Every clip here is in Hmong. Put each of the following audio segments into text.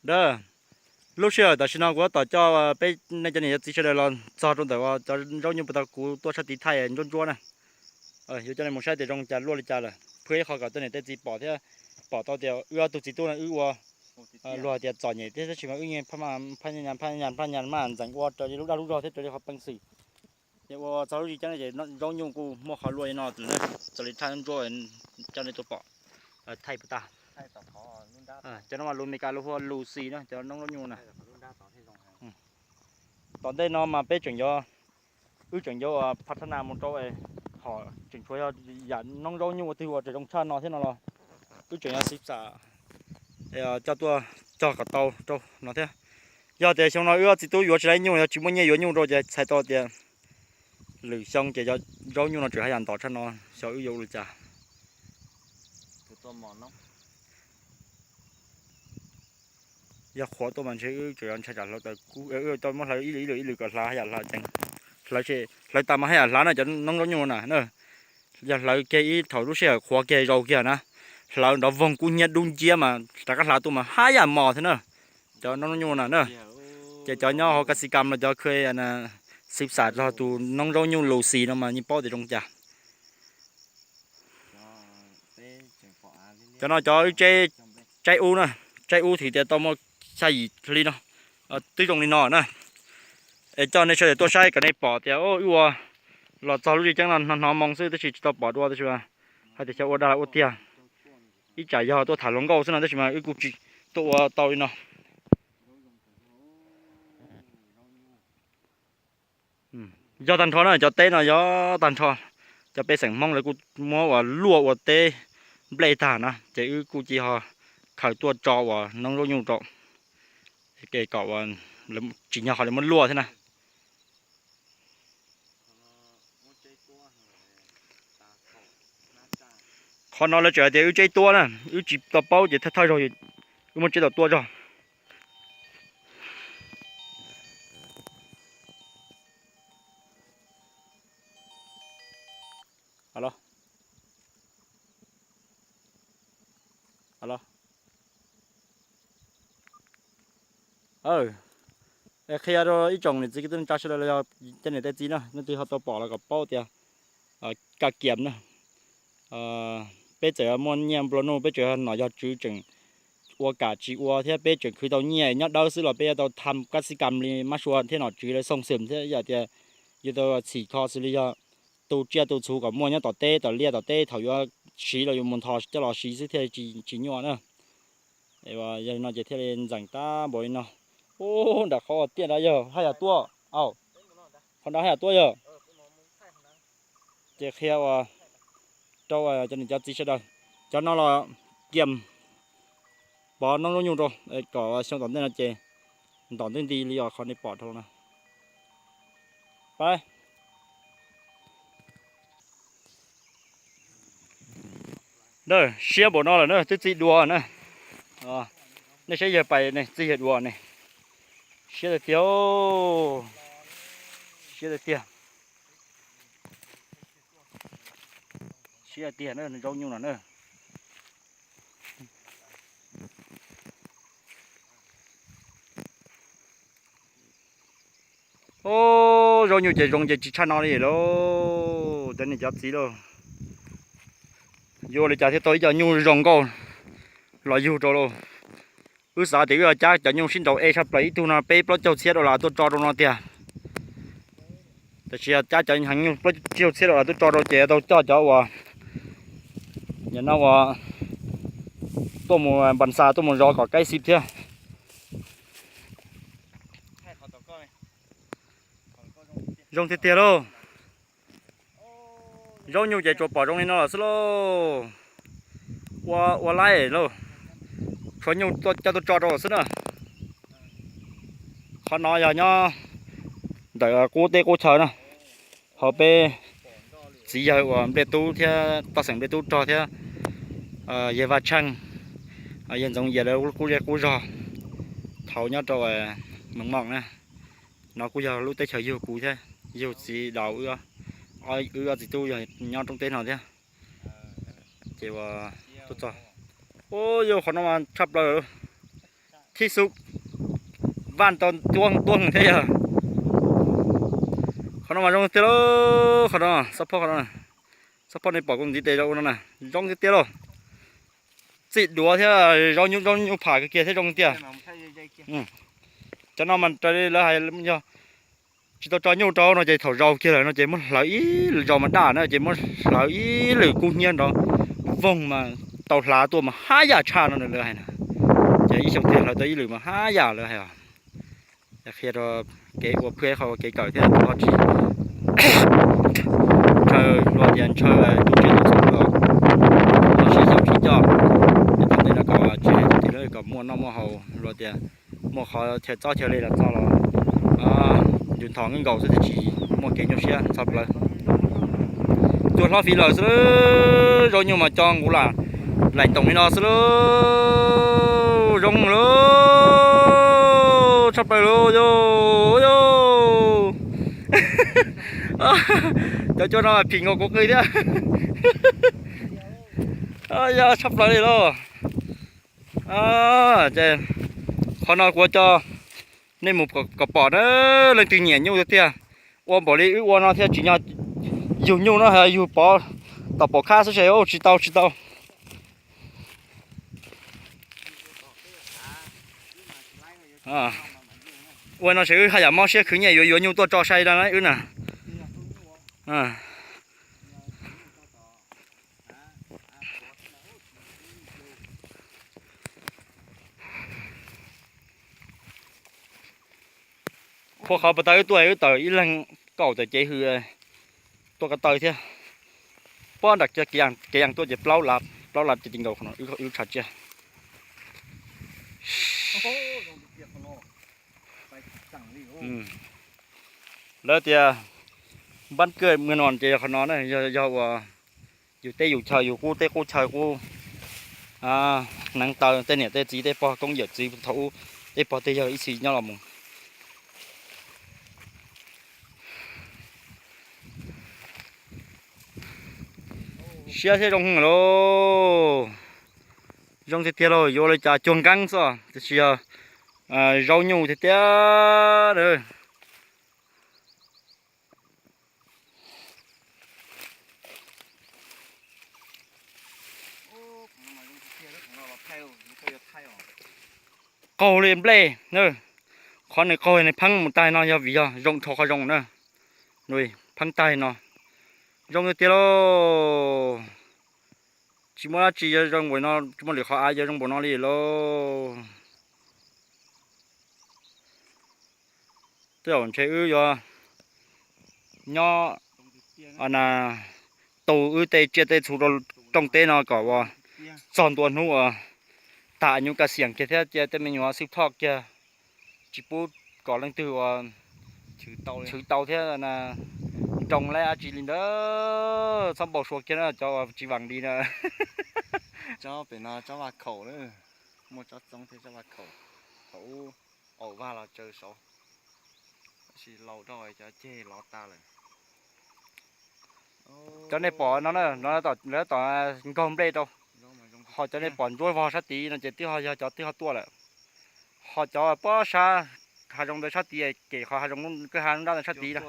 Dawb, lub sij hawm tam sim no kuv tab tom coj peb nej cov niam cov txiv sawv daws los txog rau ntawm uas cov zaub nyuj puag ta kuv tuaj sab tid thaij ntsuab ntsuab na. Yuav coj nej mus saib tias zoo cas luaj li cas lawm, pheej ib qho kom tej niam tej txiv pom thiab pom tau tias wb ob tug txiv tub no wb ua luag tias txom nyem thiab tab sis mas wb yeej phaj nyas phaj nyas maj ntxeev ua raws li lub dag lub zog thiab raws li qhov peev xwm. Ces ua txog lub zim ceeb ces zaub nyuj kuj muaj qhov luaj li no lawm, txog li thaj ntsuab coj nej tuaj pom thaij puas tag. Cov no mas lus Meskas lus hu ua Lucy na, cov noob zaub nyuj na. Tom ntej no mas peb tseem yuav, wb tseem yuav ua pha thab nas mus rau hom tseem tshuav yog yam noob zaub nyuj ua twg ua tseem zoo tshaj no thiab no los wb tseem yuav xib xam coj tuaj cog kom tau rau no thiab. Yog tias xyoo no wb ob txiv tub yuav tsis tau nyuj, yog tsis muaj nyiaj yuav nyuj rau ces txhais tau tias lwm xyoo ces zaub nyuj no tseem haj yam ntau tshaj no, xyov wb yuav ua li cas. Yog qhuav tuaj mas ntshe wb tseem yuav ntshai tsam hlawv tawv kub, wb tau muab hlawv ib lwm ib lwm ib lwm kom hlav haj yam hlav ceev. Hlawv, hlawv tas mas haj yam hlav na cov noob zaub nyuj na. Yog hlawv kiag ib thaum lub sij hawm qhuav kiag zaus kiag na, hlawv nrov voog kub hnyiab dub nciab mas rov qab hlav tuaj mas haj yam mos thiab na. Cov noob zaub nyuj na na, ces cov nyob hauv Kas Xis Kas los cov khw xib xam txog tus noob zaub nyuj Lucy no mas yeej paub tias zoo cas. Cov no cov wb tsaib ub na, tsaib ub thim tias tau muaj xya yim hli no, twb zoo li no na. Es coj nej sawv daws tuaj saib kom nej pom tias wb ua los txog lub zim ceeb no hnov hnov moo xwb tab sis tsis tau pom dua tab sis hais tias xyov ua dag ua tiag, ib tsam yog tuaj tham hluas nkauj xwb no tab sis mas wb kuj tsis tuaj ua tau li no. Yog tag nrho na, cov teb no yog tag nrho, cov pej xeem Hmoob lawv kuj muab ua luaj ua teb nplej tag na ces wb kuj cia ho khaws tuaj tso ua noob zaub nyuj rau, es kom tsim nyog qhov lawv muab luaj thiab na. Qhov no lawv tseem hais tias wb tseb tuab na, wb tsis tau paub ces thawj thawj zaug wb muab tseb tau tuab zog. Qhia rau ib tsoom niam txiv kwv tij neej tsa sawv daws los yog cov niam tej txiv na, leej twg ho tau pom los kom paub tias Kas Kiam na, peb txawm muaj nyiaj nplua nuj, peb tseem nom yog tswv tseem ua kam tsis ua thiab peb tseem khwv tau nyiaj nyob dawb xwb los peb yuav tau tham kab xib kam li mab sua thiab nom tswv lawv xooj xwm thiab yog tias yuav tau txhim kho xws li yog tu tsiaj tu txhu kom muaj nyob tom teb tom liaj tom teb thaum yuav siv los yuav mus nthos coj los siv xwb thiaj tsis nyuaj na. Yog li no ces thiaj li ntxeem tab npaum li no. Ub, nram qhov tiaj nrad yog haj yam tuaj, qhov nrad haj yam tuaj yog. Ces qhia ua rau cov niam cov txiv sawv daws, cov no los kiam pov noob zaub nyuj rau kom xyoo tom ntej no ces ntom nti nti li os qhov nej pom dhau no. Siab npaum no lawm na twb txi dua na. Nej saib yawg pais ne txi yawg dua ne. Siab tiag tiag, siab tiag tiag, siab tiag na zaub nyuj no na. Ub, zaub nyuj ces zoo ces tsis tshaj no li lauj cov niam cov txiv lauj. Yuav ua li cas thiaj tau ib co nyuj zoo nkauj los yug rau lauj. Wb xav tias wb cab cov nyuj sib nraus ej tshaj plaws ib tug no peb plaub caug txhiab dollar tuaj tso rau no tiag. Tab sis cab cov heev nyuj plaub caug txhiab dollar tuaj tso rau ces tau coj cov uas nim no uas tuaj mus npas xa tuaj mus zov kom kaib xib thiab. Zoo tiag tiag lauj. Zaub nyuj ces tsuas pom zoo li no lawm xwb lauj. Ua ua laib lauj. Tshuav nyuj coj tuaj tso rau xwb na. Qhov no yog nyob ntawm qub teb qub chaw na, hauv peb txiv yawg uas Npliaj Tub thiab toj xeem Npliaj Tub rog thiab yawg Vaj Tsheej, yawg Ntxoov Yias lawv qub zej qub zog thaum nyob rau Mees Moos na. No kuj yog lub teb chaws yug kuv thiab yug txiv daus, wb ob txiv tub yog nyob roob teb no thiab. Ces ua tuaj txog, ub, yog qhov no mas tshaj plaws lawm. Thib xub vaj tau tuab tuab heev thiab yog. Qhov no mas zoo tiag lauj, qhov no, xab phob qhov no, xab phob nej pom kuv ntxiv tes rau ua no na, zoo tiag tiag lauj. Txim duav thiab zaub nyuj, zaub nyuj pham kawg kiag thiab zoo tiag. Cov no mas raws li lawv hais yog tsis tau tso nyuj rau no ces thaum zaus kiag lawm no ces muab hlawv ib lwm, zaus mas daj na ces muab hlawv ib lwm kub hnyiab nrov voog mas tau hlav tuaj mas haj yam tshaj no lawv hais na. Ces ib xyoo twg hlawv tau ib lwm mas haj yam lawv hais os. Qhia rau kev ua phwj qhov ua kev kawm thiab ho tsis ntshaw, luag tias ntshaw tus tsiaj tus txhu los sib xyaw sib coj, es thaum ntej no kom tsis hais tus twg kom muaj noj muaj haus, luag tias muaj qhov chaw txob chaw li los txog los yus nthos nkaus xwb thiaj tsis muaj kev nyuaj siab txhob plawv. Cua hlob fiv lawm xwb lauj, zaub nyuj mas cov nqus lam laim ntoos li no xwb lauj, zoo lauj, tshaj plaws lauj, yog, yog. Cov cua no phim nkaus kuv qw thiab. Yog tshaj plaws li lauj. Ces qhov no kuv coj nej mus kom pom na, leej twg nyiam nyuj tiag, ua npaum li wb ua no thiab tsim nyog yug nyuj no yug pov tom pom khab xwb ces tsis tau tsis tau. Ua no ces wb haj yam mob siab khwv nyiaj yuav yuav nyuj tuaj tso sai no wb na. Qhua qhov puag ta wb tuaj wb tawm ib leeg kaum tawm cev hws tuaj ko taw thiab. Pob nram kev yas tuaj ces plaub lab, plaub lab ces ti nkaus qhov no wb lub tshav tsiaj. Lawv tias npab kawj mw no ces yog qhov no na, yog ua yus teb yus chaw yus qub teb qub chaw qub neev taw tej niam tej txiv tej pog koob yawm txiv thaum ub tej pog tej yawg ib txhis nyob los mus. Siab thiab zoo lauj. Zoo tiag tiag lauj, yuav ua li cas cuag nkeeb xwb tiam sis yog zaub nyuj tiag tiag. Qaug li nplej, qhov nws qaug nws pheeb mus tag no yog vim yog zoo dhau qhov zoo na. Pheeb tag no zoo tiag tiag lauj. Tsis muaj dab tsi yuav zoo npaum no, tsis muaj lwm qhov av yuav zoo npaum no li lauj. Tej zaum ntshe wb yuav nyob tu wb tej tsiaj tej txhu rau rooj teb no kom ua txog ntua hnub uas tag nyuj ka xiam kiag thiab cia tej me nyuam xwb thoj kiag, tsis pub kom leej twg ua chwv tau thiab nroo laib dab tsi li ntawd. Txhob npau suav kiag na cov uas tsis vam li na. Tsob pem no tsob vaj khaum na, muaj tsob txoob thiab tsob vaj khaum, thaum ub aus vaj los tsaws saud, tab sis laus dhau cov ceg lov tas lawm. Cov nej pom no na, lawv tom nkaug nplej rau, ho cov nej pom ntsuab vog sab tid no ces twb ho yog cov twb ho tuaj lawm. Ho cov pob sab hav zoov ntawd sab tid, kem qhov hav zoov kwj ha nrab ntawd sab tid na,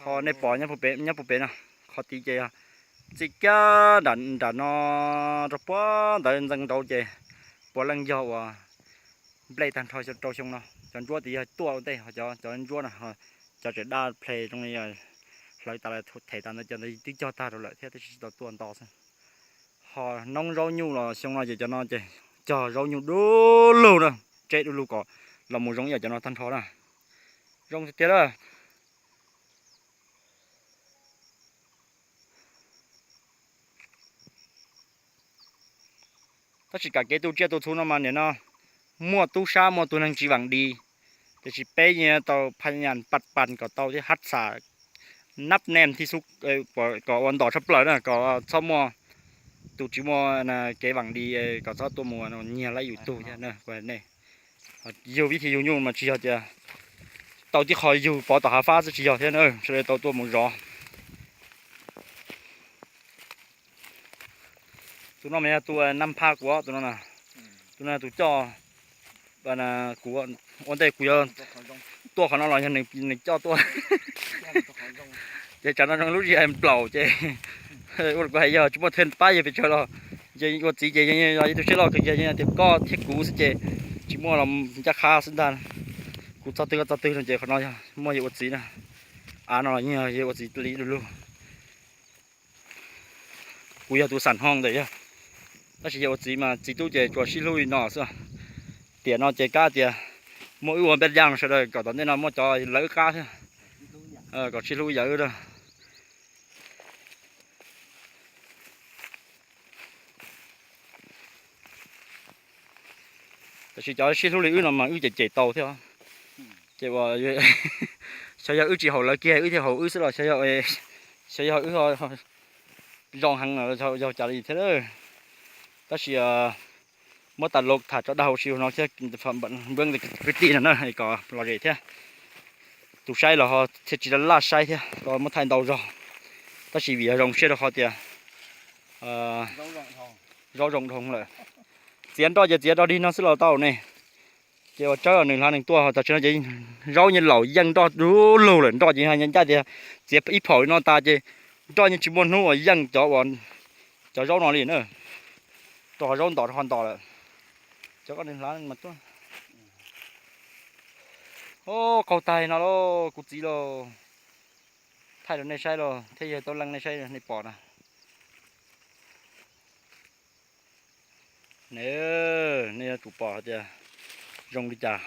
ho nej pom nyob puag pem no, qhov tid ces yog txij kiag nram no rau puag ntawd ntxeev nraud ces puav leej yog uas nplej tag nrho rau xyoo no. Cov ntsuab tid yog tuaj ua ntej, ho cov ntsuab no, cov tseem daj ple zoo li hlawv tas lawm, them tas ntawd, cov ntawd twb cog tag rau lawm thiab tab sis tsis tau tuaj nto xwb. Ho noob zaub nyuj los xyoo no ces cov no ces cog zaub nyuj du lug na, tseb du lug kom los mus zoo ib yam cov no tag nrho na. Zoo tiag tiag na. Tab sis kam kev tu tsiaj tu txhu no mas nim no muaj tub sab muaj tus neeg tsis vam di, tiam sis peb yeej tau phaj nyas paj pas kom tau thiab hab xam nab nees thib xub kom ua ntom tshaj plaws na, kom txhob muaj tus tsis muaj kev vam di, kom txhob tuaj mus nyiag laib yus tug thiab na. Nej yug vib thib yug nyuj mas tsis yog tias tau tib qho yug pov tom hav fab xwb tsis yog thiab na, sawv daws tau tuaj mus zov. Tus no mas yog tus nab phaj kuv, tus no, tus no tus coj Kuv ua ntej kuv yuav tuaj qhov no los yog nws coj tuaj. Ces tsam no zoo lub zia nplaum ces ua kuv hais yog tsis muaj thaj pab yawg pes tsawg los, yawg ua txiv ces yog ib tug siab loj kawg, yog tias koj thiab kuv xwb ces tsis muaj los ncaj qha xwb ntag. Kuv txog twg koj txog twg no ces qhov no yog muaj yawg ua txiv na. Av no los yeej yog yawg ua txiv li du lug. Kuv yog tus xam hoo ntawm yawg, tab sis yawg ua txiv mas txiv tub ces tsuas sib hlub li no xwb. Tiam no ces kav tias muaj wb ua npaj yaj sawv daws kom tom ntej no muaj cov lawv wb qab thiab, kom sib hlub yam wb. Tab sis cov sib hlub li wb no mas wb cem cem tau thiab. Ces uas xyov yog wb tsis haum lawv kiag wb thiaj haum wb xwb los xyov yog wb zoo heev yog cas li thiab. Tab sis muab tas lus tham tso dag huv si huv no thiab, npeb kwv tij no na kom lom zem thiab. Tus saib los thiaj tsis laj saib thiab, muab thaij ntau zog. Tab sis vim yog zoo siab rau qhov tias zaub zoo dhau lawm. Txiav nroj ces txiav rau dig no xwb los tau ne. Ces ua tsawb nws hla nws tuaj, tam sim no ces zaub yeej laus yeej nroj du lug lawm, nroj ces ncaj tias txiav ib phaum li no tas ces nroj yeej tsis muaj hnub uas yeej cov uas cov zaub no li na. Rau qhov zaub ntos rau qhov ntos lawm. Cov koj nws hla mas tuaj. Qaug tag no lauj kuv txiv lauj. Thaij rau nej saib lauj thiab yawg Tub Leej nej saib nej pom na. Nej yuav tsum pom hais tias zoo li cas.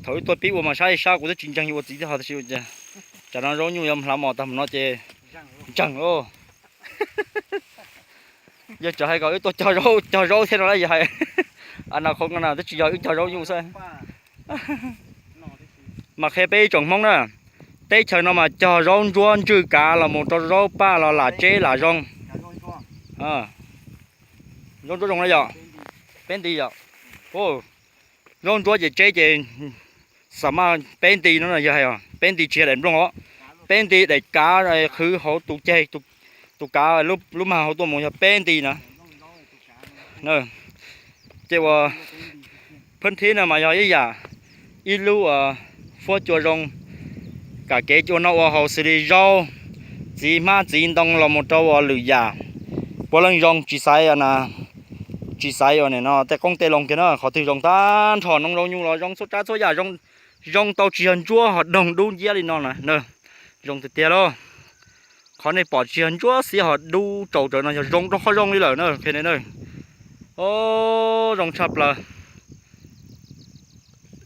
Thaum wb tuaj pib ua mas saib sab kuv twb tsis ntseeg yawg ua txiv thiab ho tab sis tsam no zaub nyuj yuav hlav mos tag mus no ces ntseeg lauj. Yog tsam hais kom wb tuaj cog zaub cog zaub thiab no las yog hais, a no qhov no na twb tsis yog wb cog zaub nyuj xwb. Mas qhia peb ib tsoom Hmoob na, teb chaws no mas cog zaub ntsuab ntswj kav los mus rau zaub paj los lam tseb lam zoo. Zaub ntsuab zoo na yom, peb nti yom. Zaub ntsuab ces tseb ces xam maj peb nti no yog hais peb nti tsis yog daim nplooj os, peb nti daim kav qhwv hauv tus ceg, tus kav lub mag hauv tuaj mus yog peb nti na. Ces uas phab thib no mas yog ib yam, ib lub fuab cua zoo, kam kev cua noj ua haus xws li zaub, txiv hmab txiv ntoo los mus rau ua lwm yam, puav leej zoo tsis xaiv, tsis xaiv ua no tej qoob tej loo kiag na, qhov twg zoo tag nrho, noob zaub nyuj los zoo txhua tsav txhua yam, zoo tau tsis yog ntsuab ho doog dub nciab li no na. Zoo tiag tiag lauj. Qhov nej pom tsis yog ntsuab xiab ho dub tsaus rawv no yog zoo rau qhov zoo li lawm na, qhia nej na. O, zoo tshaj plaws.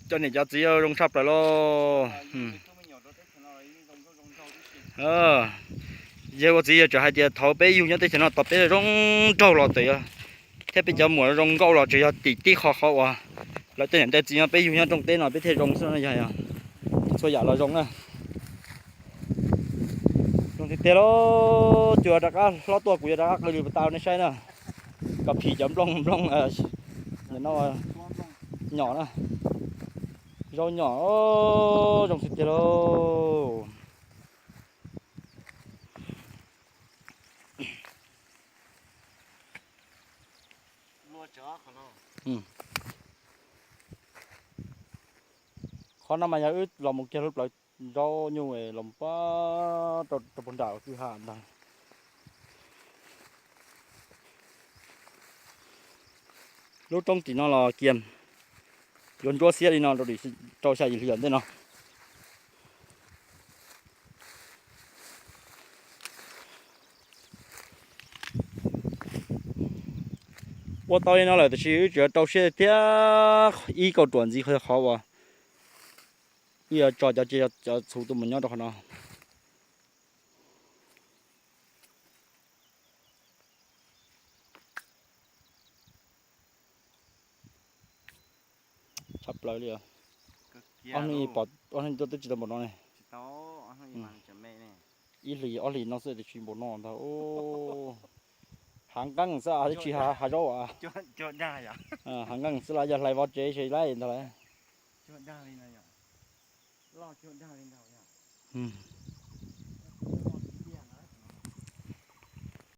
Cov niam cov txiv zoo tshaj plaws lauj. Yawg ua txiv yog tsam hais tias thaum peb yug nyob teb chaws no tos peb zoo nraug los txawm yog, thiab peb cov muam zoo nkauj los tseem yog tim tib qho qhov uas lawv tej niam tej txiv no peb yug nyob rooj teb no peb thiaj zoo xwb no yog. Txhua yam los zoo na. Zoo tiag tiag lauj, cua rov qab hlob tuaj kuv yuav rov qab qw li puas tau nej saib na. Kom phim cov nplooj nplooj no nyom na. Zaub nyom, zoo tiag tiag lauj. Qhov no mas yog wb los mus kiag lub plawv zaub nyuj los rau puag nram kwj ha ntag. Lub roob tim no los kiag yuav ntsuab xiab li no rau xya yim hli ntej no. Ua tau li no lawm tiam sis wb tseem rau siab thiab ib kauj ruam ntxiv qhov uas wb yuav tso cov txiv cov txhu tuaj mus nyob rau qhov no. Tshaj plaws li os. Ob hnub pom, ob hnub tuaj twb tsis tau npaum no ne. Ib hlis ob hlis no xwb twb tsis npaum no ntag. Hav nqeej xwb twb tsis hav zaub. Hav nqeej xwb los yog hlais vov tsev tsis laib ntag lauj.